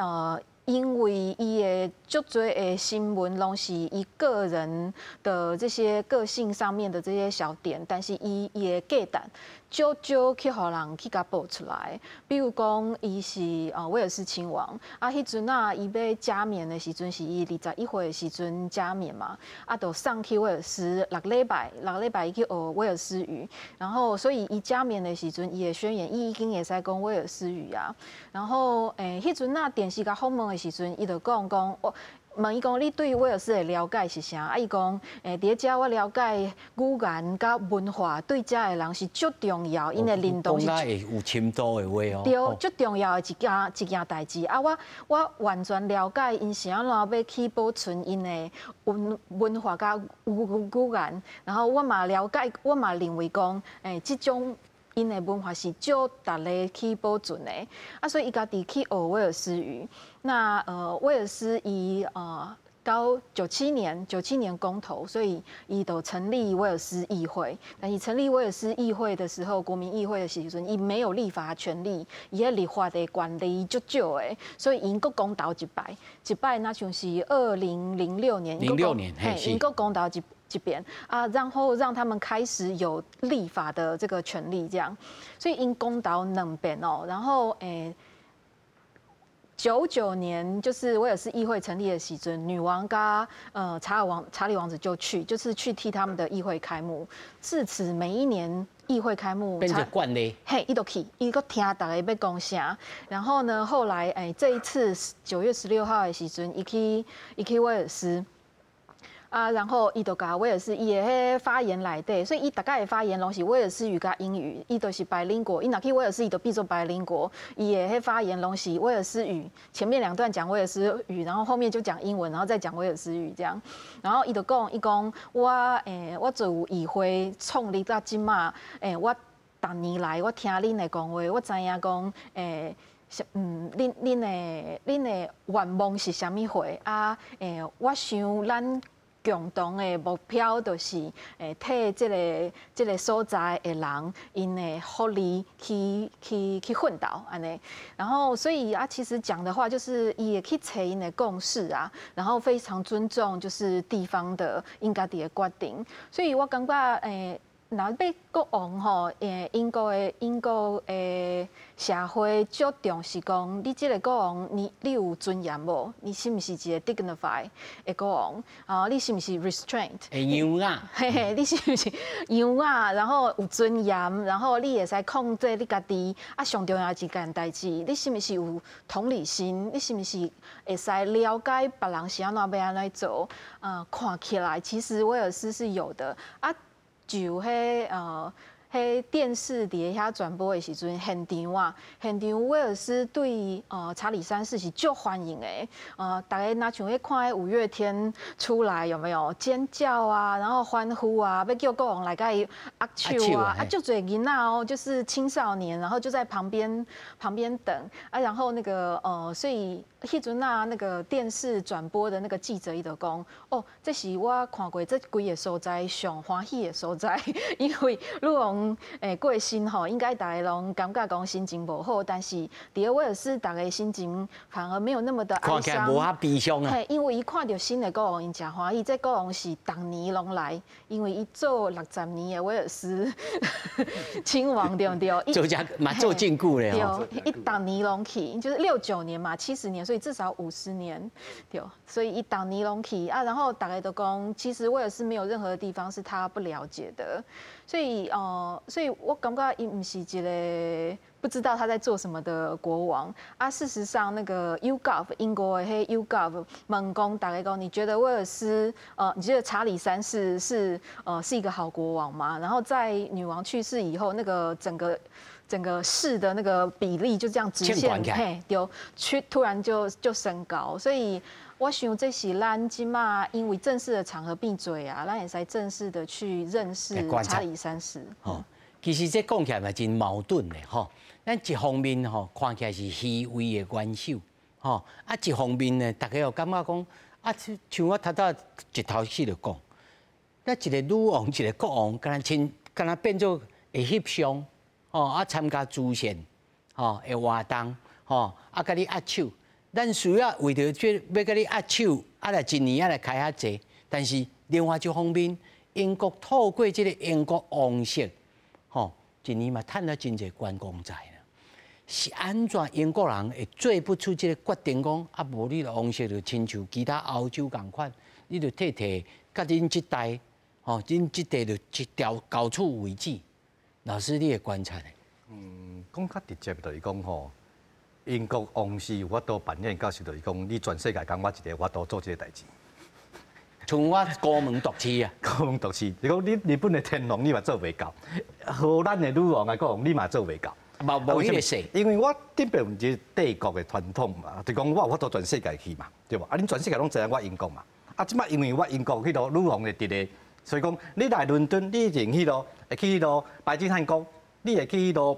C: 因為伊的足濟的新聞攏是伊個人的這些個性上面的這些小點，但是伊的價值少少去予人去共報出來。比如講，伊是威爾斯親王，啊，彼陣啊，伊欲加冕的時陣是伊21歲的時陣加冕嘛，啊，就送去威爾斯六禮拜，六禮拜伊去學威爾斯語，然後所以伊加冕的時陣，伊的宣言伊已經會使講威爾斯語啊。然後欸，彼陣啊電視共訪問的時陣，伊就講講我。問伊講，你對威爾斯的了解是啥？啊，伊講，欸，佇咧遮我了解語言佮文化對遮的人是足重要，𪜶的認同是。
A: 講有深度的話哦。
C: 對，足重要的一件代誌。啊，我完全了解𪜶是按怎欲去保存𪜶的文化佮語言，然後我嘛了解，我嘛認為講，欸，這種。𪜶的文化是足值得去保存的，啊，所以伊家己去學威爾斯語。那威爾斯伊到97年，九七年公投，所以伊就成立威爾斯議會。但是成立威爾斯議會的時候，國民議會的時陣，伊沒有立法權力，伊的立法的權力足少的，所以𪜶閣公投一擺，一擺若像是2006年，
A: 06年，
C: 嘿，𪜶閣公投一遍啊，然後讓他們開始有立法的這個權利，這樣，所以𪜶公投兩遍哦，然後欸， 99年就是威爾斯議會成立的時陣，女王佮查理王子就去，就是去替他們的議會開幕。自此每一年議會開幕，
A: 變成慣例。
C: 嘿，伊都去，伊閣聽逐家欲講啥。然後呢，後來這一次9月16號的時陣，伊去威爾斯。啊，然後伊就共威爾斯伊的彼發言內底，所以伊逐擺的發言攏是威爾斯語佮英語，伊就是 bilingual。伊若去威爾斯，伊就變做 bilingual。伊的彼發言攏是威爾斯語，前面兩段講威爾斯語，然後後面就講英文，然後再講威爾斯語這樣。然後伊就講，伊講我做議會創立到這馬，我逐年來我聽恁的講話，我知影講恁的願望是啥物貨啊？我想咱共同的目標就是替這個所在的人𪜶的福利去奮鬥按呢。然後所以啊，其實講的話就是伊會去揣𪜶的共識啊，然後非常尊重就是地方的𪜶家己的決定。所以我感覺若欲國王吼，英國的社會足重視講，你這個國王，你有尊嚴無？你是毋是一個 dignified 的國王？啊，你是毋是 restraint？
A: 會優雅。
C: 嘿嘿，你是毋是優雅？然後有尊嚴，然後你會使控制你家己。啊，上重要一件代誌，你是毋是有同理心？你是毋是會使了解別人是按怎欲按怎做？看起來其實威爾斯是有的啊。就彼電視佇遐轉播的時陣，現場啊，現場威爾斯對查理三世是足歡迎的，逐家若像彼看彼五月天出來有沒有尖叫啊，然後歡呼啊，欲叫國王來共伊握手啊，啊，足濟囡仔哦，就是青少年，然後就在旁邊等啊，然後那個所以彼陣啊，那個電視轉播的那個記者伊就講，哦，這是我看過這規个所在上歡喜的所在，因為女王過身吼，應該逐家攏感覺講心情無好，但是佇威爾斯，逐家心情反而沒有那麼的哀傷。
A: 看起來無遐悲傷啊。
C: 嘿，因為伊看著新的國王，𪜶誠歡喜。這國王是逐年攏來，因為伊做60年的威爾斯親王，對毋對？
A: 做遮嘛做真久咧吼。
C: 對，伊逐年攏去，就是69年嘛，70年，所以至少50年，對。所以伊逐年攏去啊，然後逐家都講，其實威爾斯沒有任何地方是他不了解的，所以我感覺伊毋是一個不知道他在做什麼的國王啊。事實上，那個 YouGov 英國的彼 YouGov 問講，逐家講，你覺得威爾斯你覺得查理三世是一個好國王嗎？然後在女王去世以後，那個整個市的那個比例就這樣直線嘿，丟去突然就升高，所以我想這是咱這馬因為正式的場合變濟啊，咱會使正式的去認識查理三世。
A: 哦，其實這講起來嘛真矛盾的吼。咱一方面吼看起來是虛偽的元首，吼啊一方面呢，逐家又感覺講啊，像我頭拄一頭始就講，咱一個女王一個國王，敢若親，敢若變做會翕相，吼啊參加慈善，吼的活動，吼啊共你握手。咱需要為著這欲共你握手，啊來一年啊來開較濟，但是另外一方面，英國透過這個英國王室，吼一年嘛趁了真濟觀光財啦。是按怎英國人會做不出這個決定？講啊，無你王室就親像其他歐洲仝款，你就退退，佮恁這代，吼，恁這代就一條到此為止。老師，你的觀察呢？
B: 嗯，講較直接就是講吼，英國王室有法度扮演角色，就是講你全世界共我一個有法度做這個代誌。
A: 像我孤門獨市啊，
B: 孤門獨市，你講你日本的天皇你嘛做袂到，荷蘭的女王啊國王你嘛做袂到。
A: 無無彼個勢。
B: 因為我頂邊有一個帝國的傳統嘛，就講我有法度全世界去嘛，對無？啊，恁全世界攏知影我英國嘛。啊，這擺因為我英國彼個女王的佇咧，所以講你來倫敦，你一定彼落會去彼落白金漢宮，你會去彼落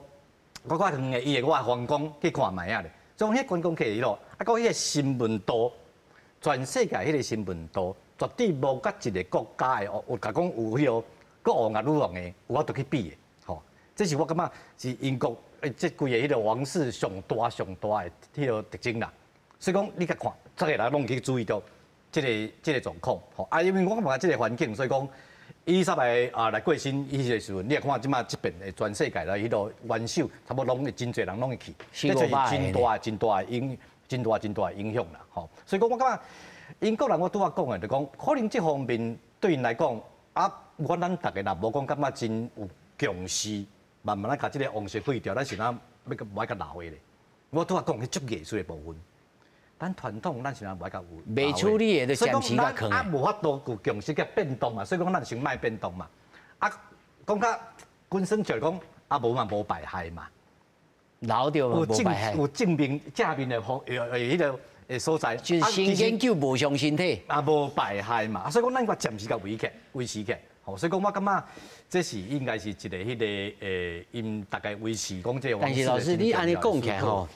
B: 閣較遠的伊的我的皇宮去看覓仔咧。所以講彼觀光客彼落，啊，閣彼個新聞度，全世界彼個新聞度，絕對無佮一個國家的有共講有彼個國王啊女王的有法度去比的，吼。這是我感覺是英國這規個彼個王室上大上大的彼個特徵啦。所以講你共看，逐個人攏去注意著這個狀況，吼。啊，因為我感覺這個環境，所以講伊麗莎白啊來過身彼個時陣，你也看這擺這邊的全世界來彼個元首，差不多攏會真濟人攏會去，這就是真大真大的影真大真大的影響啦，吼。所以講我感覺英國人我拄仔講的，就講可能這方面對𪜶來講，啊，阮咱逐家若無講感覺真有共識，慢慢仔共這个王室廢掉，咱是哪欲閣無愛共留的咧？我拄仔講彼足藝術的部分，咱傳統咱是哪無愛共有
A: 未處理的就暫時共囥。
B: 啊，無法度有共識共變動嘛，所以講咱先莫變動嘛。啊，講較本身就講啊，無嘛無敗害嘛。
A: 留著嘛無敗害。
B: 有正面正面的方，彼个的所在，
A: 就是先研究無傷身體。
B: 啊，無敗害嘛。所以講咱閣暫時共維持維持起。吼，所以講我感覺這是應該是一个彼个𪜶大概維持講這个。
A: 但是老師，你按呢講起來吼，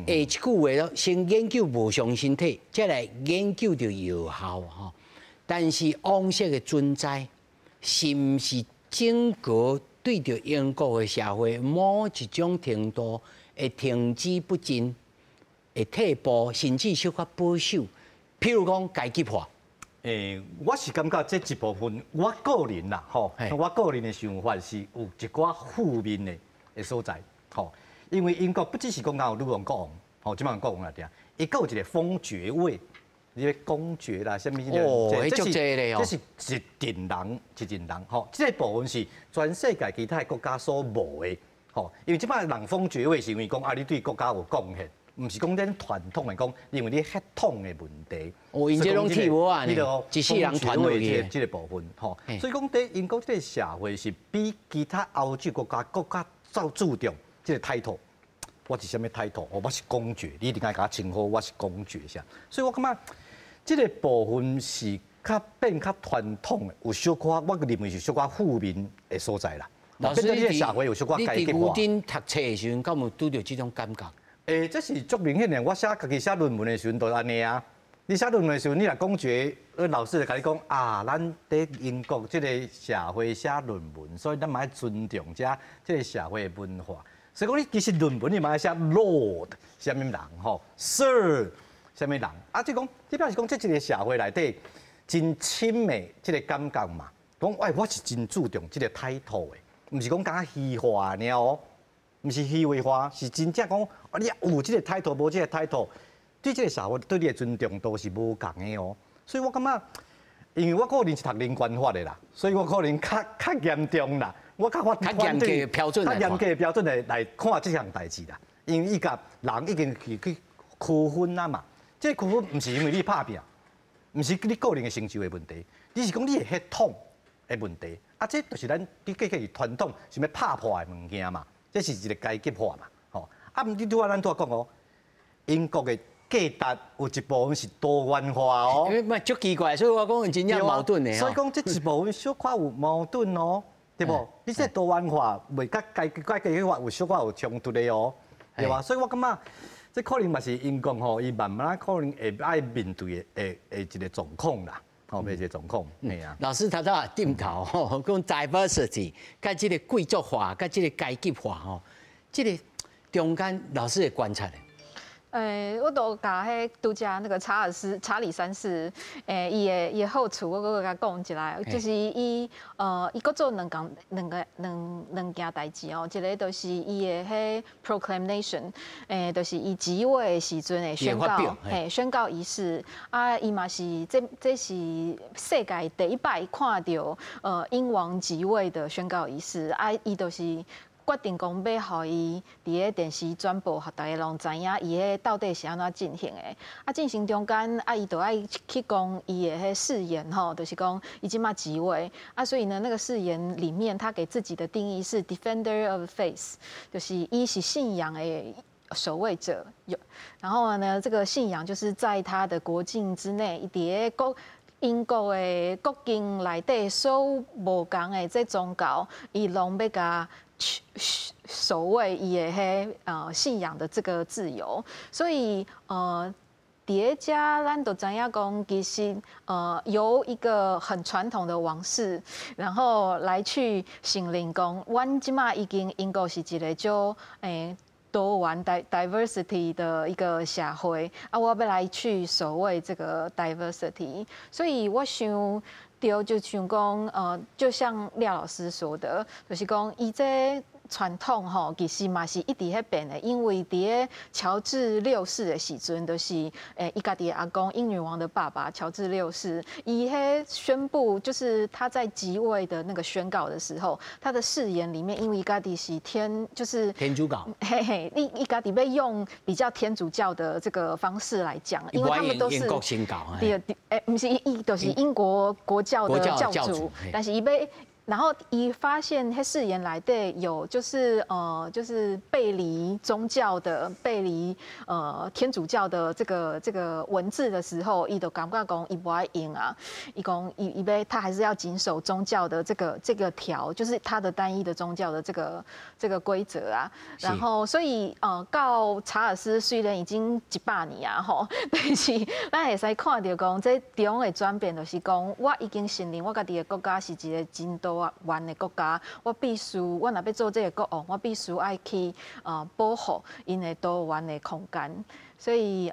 A: 下一句話咯，先研究無傷身體，再來研究著藥效吼。但是王室的存在，是毋是整個對著英國的社會某一種程度會停滯不前，會退步，甚至小可保守？譬如講階級化。
B: 我是感覺這一部分，我個人啦，吼，我個人的想法是有一寡負面的所在，吼，因為英國不只是講有女王國王，吼，這擺國王來聽，伊閣有一個封爵位，你個公爵啦，啥物
A: 哦，這是
B: 這是一陣人一陣人，吼，這個部分是全世界其他的國家所無的，吼，因為這擺人封爵位是因為講啊，你對國家有貢獻。毋是講咱傳統的講，因為你血統的問題。
A: 哦，𪜶這攏鐵無啊，一世人傳落去。
B: 這個部分，吼，所以講佇英國這個社會是比其他歐洲國家閣較較注重這個 title。我是啥物 title？我是公爵，你一定愛共我稱呼我是公爵啥。所以我感覺這個部分是較變較傳統的，有小可我認為是小可負面的所在啦。
A: 老師，
B: 你社會有小可
A: 你佇牛津讀冊的時陣，敢有拄著這種感覺？
B: 這是足明顯的。我寫家己寫論文的時陣，就按呢啊。你寫論文的時陣，你若講一个，老師就共你講啊，咱佇英國這個社會寫論文，所以咱嘛愛尊重這這个社會的文化。所以講，你其實論文你嘛愛寫 Lord 啥物人吼，Sir 啥物人啊？這講，這表示講，這一个社會內底真親的這个感覺嘛。講，喂，我是真注重這个 title 的，毋是講敢若虛華爾哦。毋是虛偽化，是真正講，啊！你有這个 title，無這个 title，對這个社會對你的尊重都是無仝的哦。所以我感覺，因為我個人是讀人權法的啦，所以我可能較較嚴重啦。我較較
A: 嚴格的標準，
B: 較嚴格的標準來來看這項代誌啦。因為伊共人已經去去區分啊嘛，這個區分毋是因為你拍拼，毋是你個人的成就的問題，你是講你的血統的問題。啊，這就是咱你過去是傳統想欲拍破的物件嘛。這是一个階級化嘛，吼！啊，毋你拄仔咱拄仔講哦，英國的價值有一部分是多元化哦。
A: 因為足奇怪，所以我講真正矛盾的。
B: 所以講這一部分小可有矛盾哦，對無？你這多元化袂佮階級階級化有小可有衝突的哦，對吧？所以我感覺這可能嘛是英國吼，伊慢慢可能會愛面對的的一个狀況啦。吼，一个狀況，嘿啊。
A: 老師頭拄仔點頭吼，講 diversity，佮這个貴族化，佮這个階級化吼，這个中間老師的觀察咧。
C: 欸，我都共彼拄才那个查爾斯查理三世，欸，伊的好處，我閣共講一下，就是伊閣做兩工兩个兩兩件代誌哦，一个就是伊的彼 proclamation，欸，就是伊即位的時陣的宣告，嘿，宣告儀式，啊，伊嘛是這這是世界第一擺看著英王即位的宣告儀式，啊，伊就是。決定講欲予伊佇咧電視轉播，予逐家攏知影伊彼到底是按怎進行的。啊，進行中間啊，伊就愛去講伊的彼誓言吼，就是講伊這馬即位啊，所以呢，那個誓言裡面，他給自己的定義是 Defender of Faith，就是伊是信仰的守衛者。有，然後呢，這個信仰就是在他的國境之內，伊佇咧國英國的國境內底所有無仝的這宗教，伊攏欲共守衛伊的彼信仰的這個自由，所以佇遮咱就知影講，其實由一個很傳統的王室，然後來去承認講，阮這馬已經英國是一個足多元 diversity 的一個社會，啊，我欲來去守衛這個 diversity，所以我想。對，就像講，就像廖老師說的，就是講，伊這傳統吼，其實嘛是一直咧變的，因為佇咧喬治六世的時陣，就是伊家己的阿公英女王的爸爸喬治六世，伊彼宣布就是他在即位的那個宣告的時候，他的誓言裡面，因為伊家己是天，就是
A: 天主教，
C: 嘿嘿，伊家己欲用比較天主教的這個方式來講，因為他們都是
A: 英國新教，
C: 對，毋是伊就是英國國教的教主，但是伊欲。然後伊發現彼誓言內底有就是背離宗教的背離天主教的這個文字的時候，伊就感覺講伊無愛用啊，伊講伊欲他還是要謹守宗教的這個條，就是他的單一的宗教的這個規則啊。然後所以到查爾斯雖然已經100年啊吼，但是咱會使看著講這中的轉變，就是講我已經承認我家己的國家是一個真多元的國家，我必須，我若欲做這個國王，我必須愛去保護𪜶的多元的空間。所以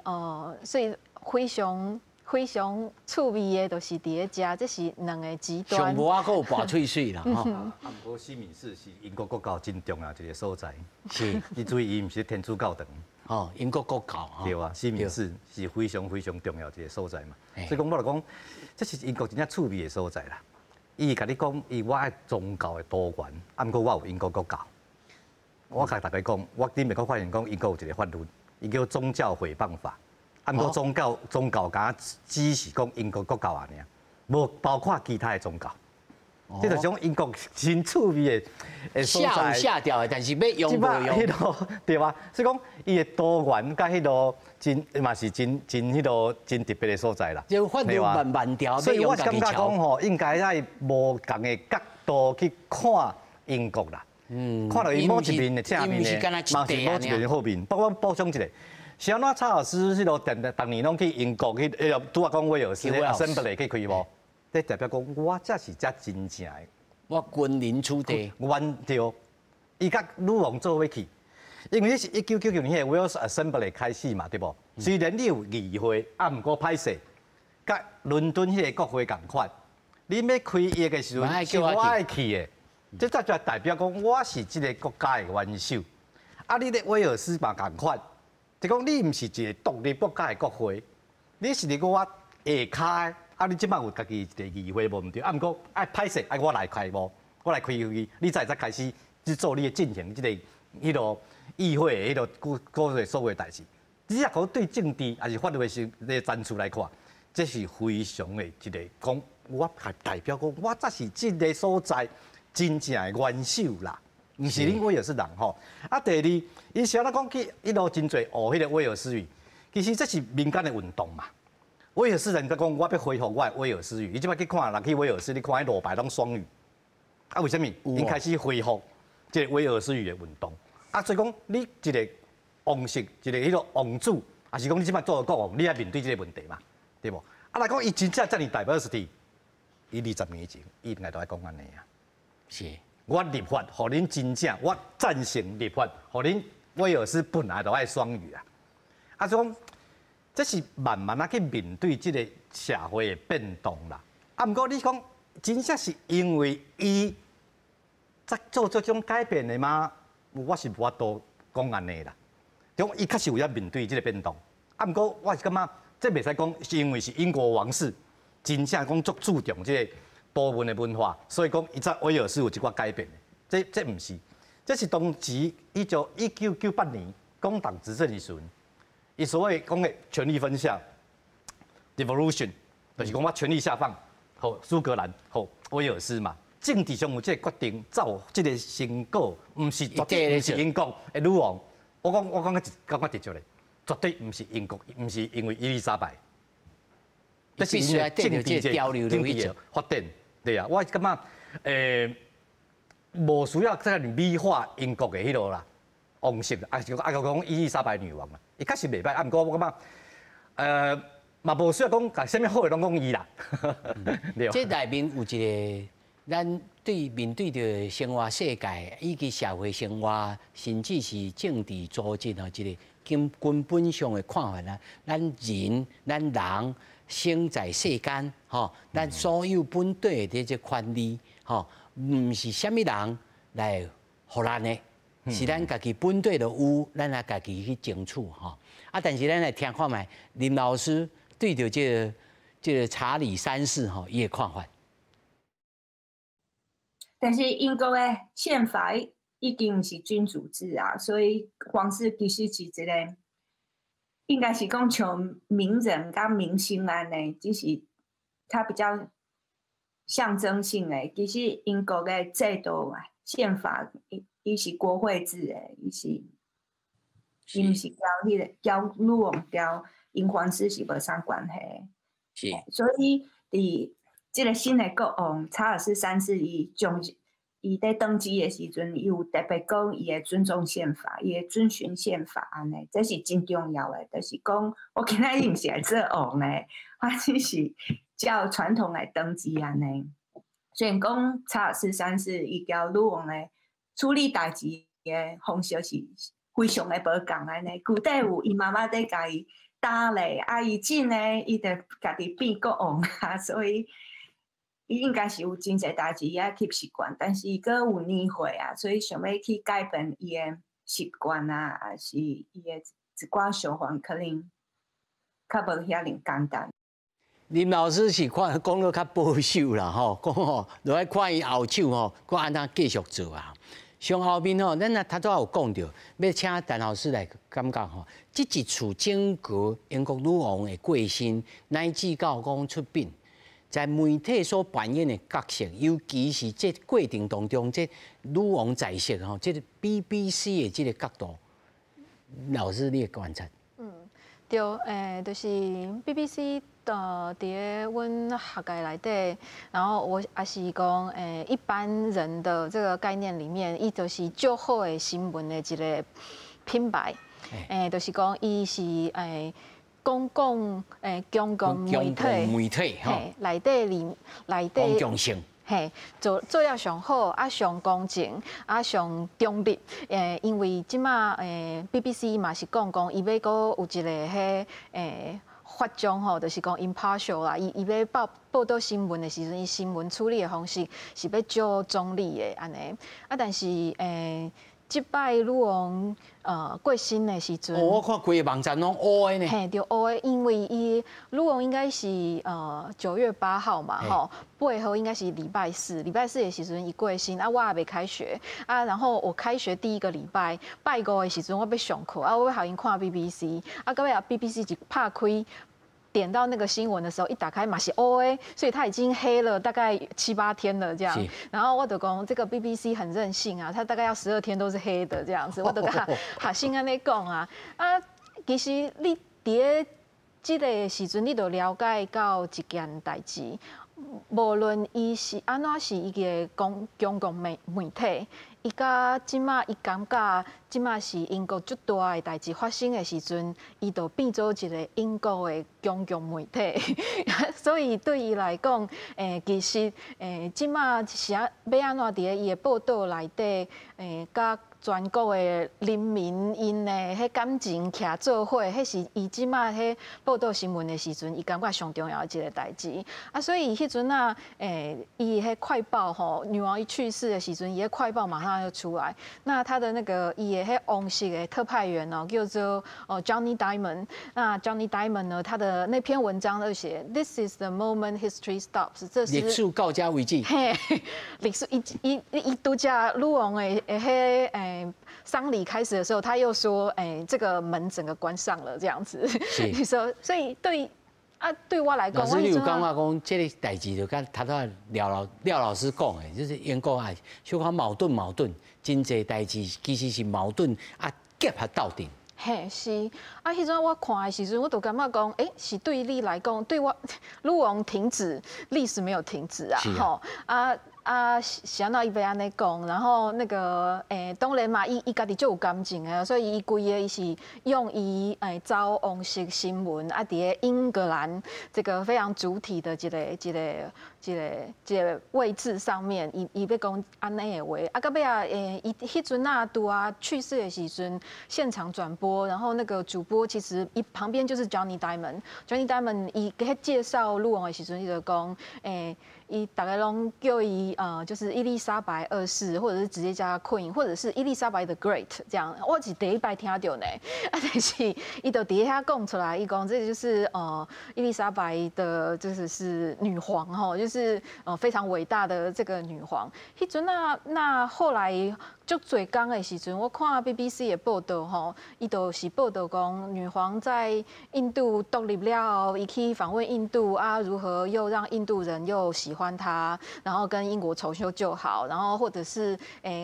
C: 非常非常趣味的，就是佇咧遮，這是兩個極端。
A: 上無啊，閣有跋喙水啦吼。
B: 啊，毋過史密斯是英國國教真重要一個所在。你注意，伊毋是天主教堂。
A: 哦，英國國教。
B: 對啊，史密斯是非常非常重要一個所在嘛。所以講，我來講，這是英國真正趣味的所在啦。伊共你講，伊我愛宗教的多元，啊，毋過我有英國國教。我共大家講，我頂面閣發現講，英國有一個法律，伊叫宗教誹謗法。啊，毋過宗教敢只是講英國國教爾，無包括其他的宗教。這就是講英國真趣味的所在。
A: 下有下調的，但是欲用無用。
B: 彼個對吧？所以講，伊的多元佮彼個真嘛是真真彼個真特別的所在啦。
A: 就法律慢慢調，
B: 所以我是感覺講吼，應該愛無仝的角度去看英國啦。看著伊某一面的正面的，嘛是某一面的好面。包括補充一下，是按怎查爾斯彼個逐年攏去英國去，拄仔講威爾斯 Assembly 去開無？這代表講，我才是才真正的，
A: 我君臨此地。
B: 阮對，伊佮女王做伙去，因為彼是1999年彼個 Welsh Assembly 開始嘛，對無？雖然你有議會，啊，毋過歹勢，佮倫敦彼個國會仝款，你欲開議的時陣，是我愛去的。這才就代表講，我是這個國家的元首。啊，你咧威爾斯嘛仝款，就講你毋是一個獨立國家的國會，你是佇我下跤的。啊！你這擺有家己一個議會無毋對，啊，毋過愛歹勢，愛我來開無，我來開會議，你才會使開始去做你的進行這個彼個議會的彼個各個所有代誌。你若講對政治抑是法律的是個層次來看，這是非常的一個講，我係代表講，我才是這個所在真正的元首啦，毋是恁威爾斯人吼。啊，第二，伊是按怎講去一路真濟學彼個威爾斯語，其實這是民間的運動嘛。威爾斯人在講，我欲恢復我的威爾斯語。你這擺去看，人去威爾斯，你看彼路牌攏雙語。啊，為啥物？𪜶開始恢復這個威爾斯語的運動。啊，所以講你一個王室，一個彼個王子，抑是講你這擺做國王，你愛面對這個問題嘛，對無？啊，若講伊真正遮爾 diversity，伊20年前，伊應該都愛講按呢啊。我立法，予恁真正，我贊成立法，予恁威爾斯本來就愛雙語啊。啊，所以講。這是慢慢仔去面對這個社會的變動啦。啊，毋過你講真正是因為伊才做這種改變的嗎？我是無法度講按呢啦。就伊確實有咧面對這個變動。啊，毋過我是感覺這袂使講是因為是英國王室真正講足注重這個多元的文化，所以講伊才威爾斯有一寡改變的。這毋是，這是當時1998年工黨執政的時陣。伊所謂講的權力分下，devolution，就是講我權力下放，予蘇格蘭，予威爾斯嘛。政治上有這個決定，才有這個成果，毋是絕對毋是英國的女王。我講較直接咧，絕對毋是英國，毋是因為伊麗莎白，
A: 這是因為政治的
B: 發展，對啊，我感覺無需要再美化英國的彼個啦，王室，啊是啊講伊麗莎白女王啦。伊確實袂歹，啊，毋過我感覺，嘛無需要講，共啥物好的攏講伊啦。
A: 這內面有一個，咱對面對著生活世界以及社會生活，甚至是政治組織吼，一個根本上的看法啦。咱人生在世間，吼，咱所有本底的這權利，吼，毋是啥物人來予咱的。是咱家己本地就有，咱來家己去爭取吼。啊，但是咱來聽看覓林老師對著這個查理三世吼，伊的看法。
D: 但是英國的憲法已經毋是君主制啊，所以皇室其實是一個，應該是講像名人佮明星按呢，只是它比較象徵性的。其實英國的制度啊，憲法伊是國會制的，伊毋是佮彼個佮女王佮𪜶皇室是無啥關係。所以佇這個新的國王查爾斯三世，伊佇登基的時陣，伊有特別講，伊會尊重憲法，伊會遵循憲法按呢，這是真重要的。就是講，我今仔日毋是來做王的，我只是照傳統來登基按呢。雖然講查爾斯三世伊佮女王的處理代誌的方式是非常的無仝按呢，舊底有伊媽媽佇共伊打理，啊，伊真的伊就家己變國王啊，所以伊應該是有真濟代誌伊愛去習慣，但是伊閣有年歲啊，所以想欲去改變伊的習慣啊，抑是伊的一寡想法，可能較無遐爾簡單。
A: 林老師是看講得較保守啦，吼，講吼，落來看伊後手吼，閣按怎繼續做啊？上後面吼，咱啊頭拄仔有講著，欲請陳老師來感覺吼，這一次整個英國女王的過身，乃至到講出殯，在媒體所扮演的角色，尤其是這過程當中，這女王在世吼，這個 BBC 的這個角度，老師你的觀察？
C: 對，就是 BBC 佇咧阮學界內底，然後我也是講，一般人的這個概念裡面，伊就是足好的新聞的一個品牌，就是講伊是公共媒體，
A: 媒體
C: 嘿，內底裡內底
A: 公共性。
C: 嘿，做了上好，啊上公正，啊上中立。因為這馬BBC 嘛是講講，伊欲閣有一個彼法章吼，就是講 impartial 啦。伊欲報導新聞的時陣，伊新聞處理的方式是欲足中立的按呢。啊，但是這擺女王過身的時陣，
A: 我看規個網站攏烏的呢。
C: 嘿，對，烏的，因為伊女王應該是9月8號嘛，吼，8號應該是禮拜四，禮拜四的時陣伊過身，啊，我猶未開學，啊，然後我開學第一個禮拜拜五的時陣，我欲上課，啊，我欲予𪜶看 BBC，啊，到尾啊 BBC 一拍開，點到那個新聞的時候，一打開嘛是烏的，所以他已經黑了大概七八天了這樣。然後我就講這個 BBC 很任性啊，他大概要12天都是黑的這樣子。我就共學生按呢講啊，啊，其實你佇咧這個時陣，你就了解到一件代誌，無論伊是按怎是伊个公共媒體，伊佮這馬伊感覺這馬是英國足大的代誌發生的時陣，伊就變做一個英國的公共媒體，所以對伊來講，其實這馬是啊，欲按怎佇咧伊的報導內底，佮全國的人民𪜶的彼感情徛做伙，彼是伊這馬彼報導新聞的時陣，伊感覺上重要的一個代誌。啊，所以彼陣啊，伊彼快報吼，女王一去世的時陣，伊彼快報馬上就出來。那他的那個伊的彼王室的特派員哦，叫做Jonny Dymond。那 Jonny Dymond 呢，他的那篇文章就寫：This is the moment history stops。這是
A: 歷史到這為止。
C: 嘿，歷史伊拄才女王的彼喪禮開始的時候，他又說：這個門整個關上了，這樣子。所以對啊，對我來講，
A: 老師，你有感覺講這個代誌就佮頭拄廖老師講的，就是英國啊，小可矛盾矛盾，真濟代誌其實是矛盾啊，結合鬥陣。
C: 嘿，是啊，彼陣我看的時陣，我就感覺講，是對你來講，對我女王停止，歷史沒有停止啊，吼啊。啊，是按怎伊欲按呢講，然後那個當然嘛，伊家己足有感情的，所以伊規个伊是用伊走王室新聞啊，佇咧英格蘭這個非常主體的一個位置上面，伊欲講按呢的話，啊，到尾啊，伊彼陣啊，拄啊去世的時陣，現場轉播，然後那個主播其實伊旁邊就是 Jonny Dymond，Jonny Dymond 伊佮介紹女王的時陣，伊就講，伊逐家攏叫伊就是伊麗莎白二世，或者是直接叫她 Queen，或者是伊麗莎白 the Great 這樣。我是第一擺聽著呢，啊，但是伊就佇遐講出來，伊講這就是伊麗莎白的，就是女皇吼，就是非常偉大的這個女皇。彼陣啊，那後來足濟工的時陣，我看 BBC 的報道吼，伊就是報道講女皇在印度獨立了後，伊去訪問印度啊，如何又讓印度人又喜歡她，然後跟英國重修舊好，然後或者是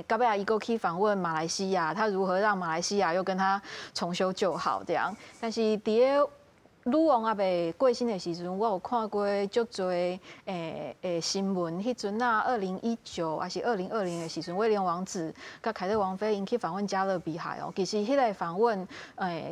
C: 到尾仔伊閣去訪問馬來西亞，他如何讓馬來西亞又跟他重修舊好這樣。但是佇个女王猶未過身的時陣，我有看過足濟新聞。彼陣啊，2019抑是2020的時陣，威廉王子佮凱特王妃𪜶去訪問加勒比海哦。其實彼個訪問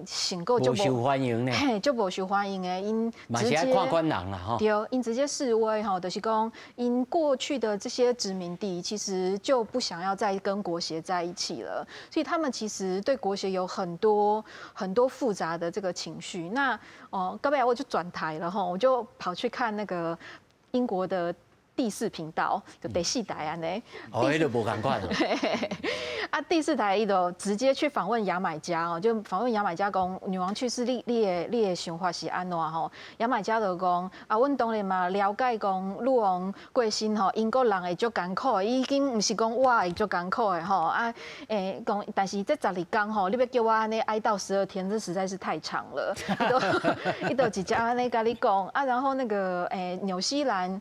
C: 成果就
A: 無受歡迎呢，
C: 嘿，足無受歡迎的，𪜶直接
A: 看官人啦吼。
C: 對，𪜶直接示威吼，就是講𪜶過去的這些殖民地，其實就不想要再跟國協在一起了，所以他們其實對國協有很多很多複雜的這個情緒。那哦，到尾我就轉台了吼，我就跑去看那個英國的第四頻道，就第四台按呢。
A: 哦，彼就無仝款。
C: 啊，第四台伊就直接去訪問牙買加哦，就訪問牙買加講女王去世，你的想法是按怎吼？牙買加就講啊，阮當然嘛了解講女王過身吼，英國人會足艱苦的，已經毋是講我會足艱苦的吼啊，講但是這十二工吼，你欲叫我按呢哀悼12天，這實在是太長了。伊就直接按呢共你講啊，然後那個紐西蘭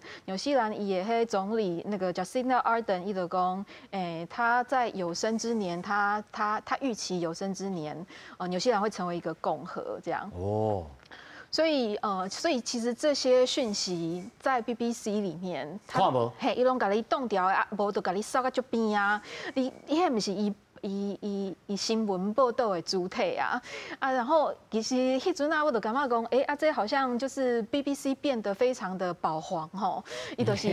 C: 伊的彼總理那個 Jacinda Ardern 伊就講他在有生之年，他預期有生之年，紐西蘭會成為一個共和這樣。哦。所以其實這些訊息在 BBC 裡面，
A: 看無？
C: 嘿，伊攏共你擋牢啊，無就共你掃到足邊啊。你彼毋是伊新聞報道的主體啊啊，然後其實彼陣啊，我就感覺講，啊，這好像就是 BBC 變得非常的保皇吼，伊就是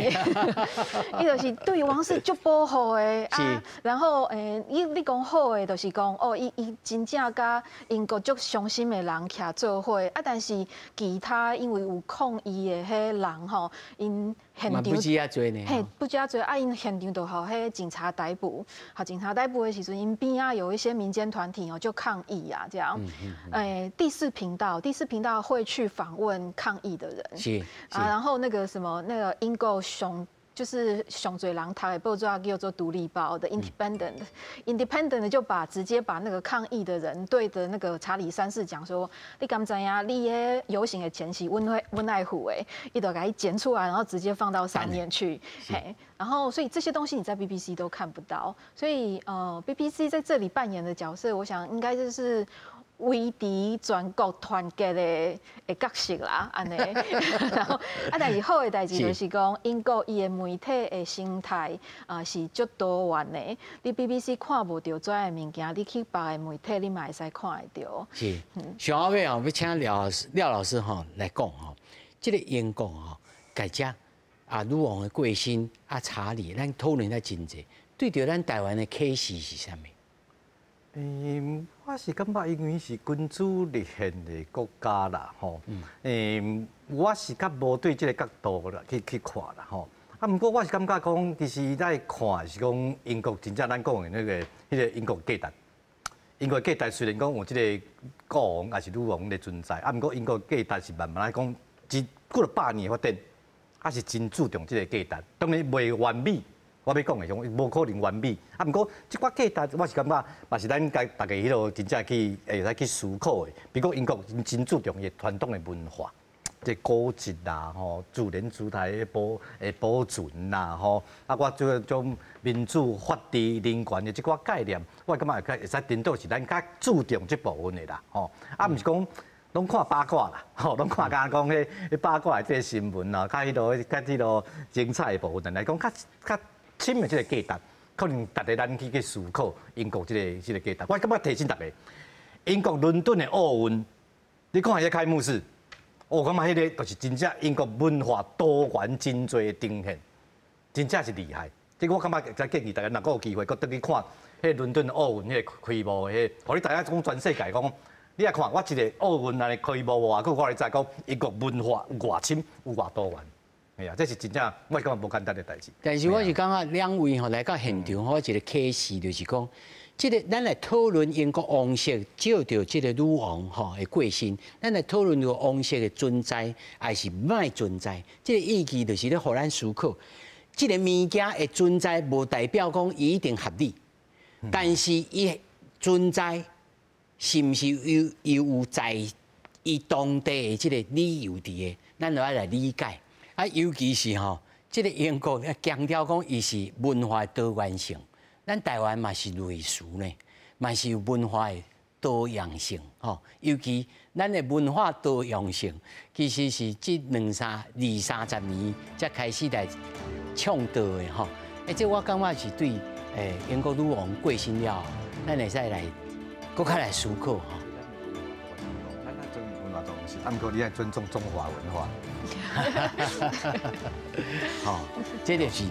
C: 對王室足保護的啊，然後你講好的，就是講哦，伊真正佮英國足傷心的人徛做伙啊，但是其他因為有抗議的彼人吼，𪜶現場
A: 不止遐濟呢，
C: 嘿，不止遐濟啊！𪜶現場就予彼警察逮捕，予警察逮捕的時陣，𪜶邊仔有一些民間團體哦，就抗議啊，這樣。第四頻道會去訪問抗議的人，啊，然後那個什麼，那個英國上就是上濟人讀的報紙叫做《獨立報》的 Independent，Independent 就直接把那個抗議的人對着那個查理三世講說：你敢知影？你彼遊行的錢是阮愛付的，伊就共伊剪出來，然後直接放到上面去。嘿，然後所以這些東西你在 BBC 都看不到，所以BBC 在這裡扮演的角色，我想應該就是維持全國團結的角色啦，按呢。然後啊，但是好的代誌就是講，英國伊的媒體的生態啊是足多元的。你 BBC 看無著遮的物件，你去別的媒體你嘛會使看會著。
A: 是，上後尾哦，欲請廖老師吼來講吼，這個英國吼，共遮啊女王的過身啊查理，咱討論了真濟，對著咱台灣的啟示是啥物？
B: 我是感覺因為是君主立憲的國家啦，吼。我是較無對這個角度啦去看啦，吼。啊，毋過我是感覺講，其實咱看是講英國真正咱講的那個英國價值。英國價值雖然講有這個國王抑是女王的存在，啊，毋過英國價值是慢慢來講，這幾百年的發展，還是真注重這個價值。當然袂完美。我欲講的講，無可能完美。啊，毋過這寡價值，我是感覺嘛是咱共大家彼落真正去會使去思考的。比如講英國真注重伊傳統的文化，這古蹟啦，吼，自然姿態的保存啦，吼，啊，我這種民主、法治、人權的這寡概念，我感覺會使顛倒是咱較注重這部分的啦，吼，啊，毋是講攏看八卦啦，吼，攏看敢講彼八卦的這個新聞啦，較彼落精彩的部分來講，較深的這個價值，可能值得咱去思考英國這個價值。我感覺提醒大家，英國倫敦的奧運，你看彼開幕式，我感覺彼個就是真正英國文化多元真濟的呈現，真正是厲害。這個我感覺才建議大家，若閣有機會，閣轉去看彼倫敦奧運彼個開幕的彼，予你知影講全世界講，你來看我一個奧運按呢開幕偌久，我就知講英國文化有偌深，有偌多元。哎呀，這是真正我感覺無簡單的代誌。
A: 但是我是感覺兩位吼來到現場，我一個啟示就是講，這個咱來討論英國王室借著這個女王吼的過身，咱來討論個王室的存在還是莫存在，這個意義就是咧予咱思考，這個物件的存在無代表講伊一定合理，但是伊存在是毋是有有在伊當地的這個理由佇的，咱就愛來理解。啊，尤其是吼，這個英國強調講伊是文化多元性，咱台灣嘛是類似呢，嘛是有文化的多樣性吼。尤其咱的文化多樣性，其實是這兩三二三十年才開始來倡導的吼。欸，這我感覺是對英國女王過身了後，咱會使來閣較來思考吼。
B: 啊，毋過你愛尊重中華文化。
A: 吼，這就是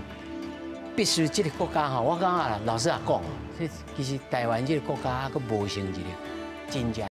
A: 必須這個國家吼。我感覺老實講，這其實台灣這個國家閣無成一個真正。